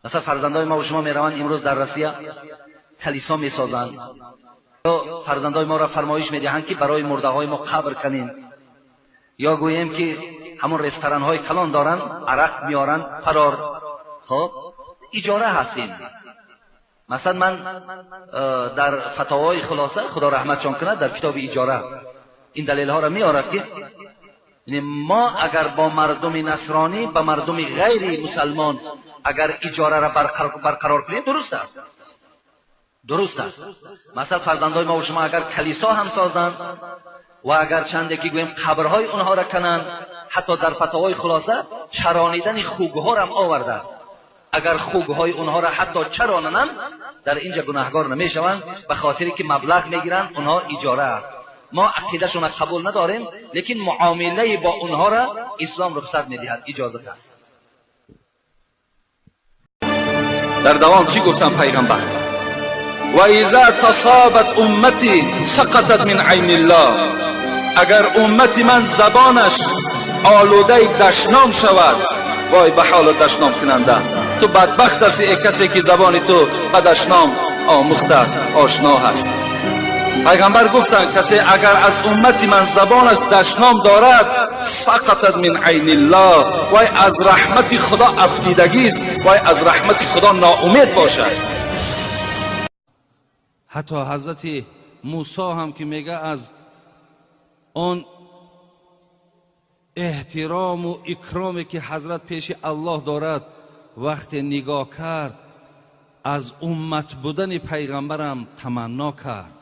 مثلا فرزندای ما و شما میروند امروز در روسیه کلیسا میسازند، یا فرزندای ما را فرمایش میدهند که برای مرده های ما قبر کنیم، یا گوییم که همون رستوران های کلان دارن عرق میارن فرار. خب اجاره هستیم. مثلا من در فتاوای خلاصه خدا رحمتشان کند در کتاب اجاره این دلیل ها را میارد که ما اگر با مردم نصرانی با مردم غیر مسلمان اگر اجاره را برقرار کنیم درست است، درست است. مثلا فرزندای ما و شما اگر کلیسا هم سازند و اگر چنده که گوییم قبرهای اونها را کنند، حتی در فتاوای خلاصه چرانیدن خوگها را هم آورده است. اگر خوگهای اونها را حتی چرانند در اینجا گناهگار نمیشوند، به خاطری که مبلغ میگیرند اونها اجاره است. ما عقیده‌شون را قبول نداریم، لیکن معامله با اونها را اسلام رخصت میدهد، اجازه است. در دوام چی گفتم پیغمبر؟ و اذا تصابت امتی سقطت من عین الله. اگر امتی من زبانش آلوده دشنام شود، وای به حال دشنام کننده. تو بدبخت هستی ای کسی که زبان تو به دشنام آموخته است، آشنا هست. پیغمبر گفتند کسی اگر از امتی من زبانش دشنام دارد، سقطت من عین الله، وای از رحمت خدا افتیدگی است، وای از رحمت خدا ناامید باشد. حتی حضرت موسی هم که میگه از آن احترام و اکرامی که حضرت پیش الله دارد وقتی نگاه کرد از امت بودن پیغمبرم تمنا کرد.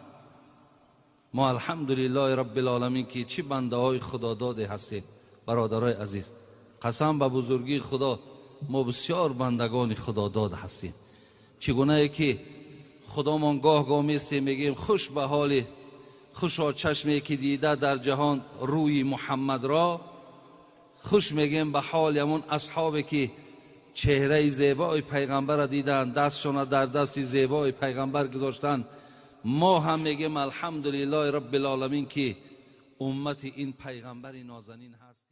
ما الحمدلله رب العالمین که چی بنده های خدا داده هستیم. برادرای عزیز، قسم به بزرگی خدا ما بسیار بندگان خدا داد هستیم. چگونه که خدامان گاه گاه میستیم میگیم خوش به حال خوشا چشمی که دیده در جهان روی محمد را، خوش میگیم به حال همون اصحابی که چهره زیبای پیغمبر را دیدن، دستشان در دست زیبای پیغمبر گذاشتن. ما هم میگیم الحمدلله رب العالمین که امت این پیغمبر نازنین هست.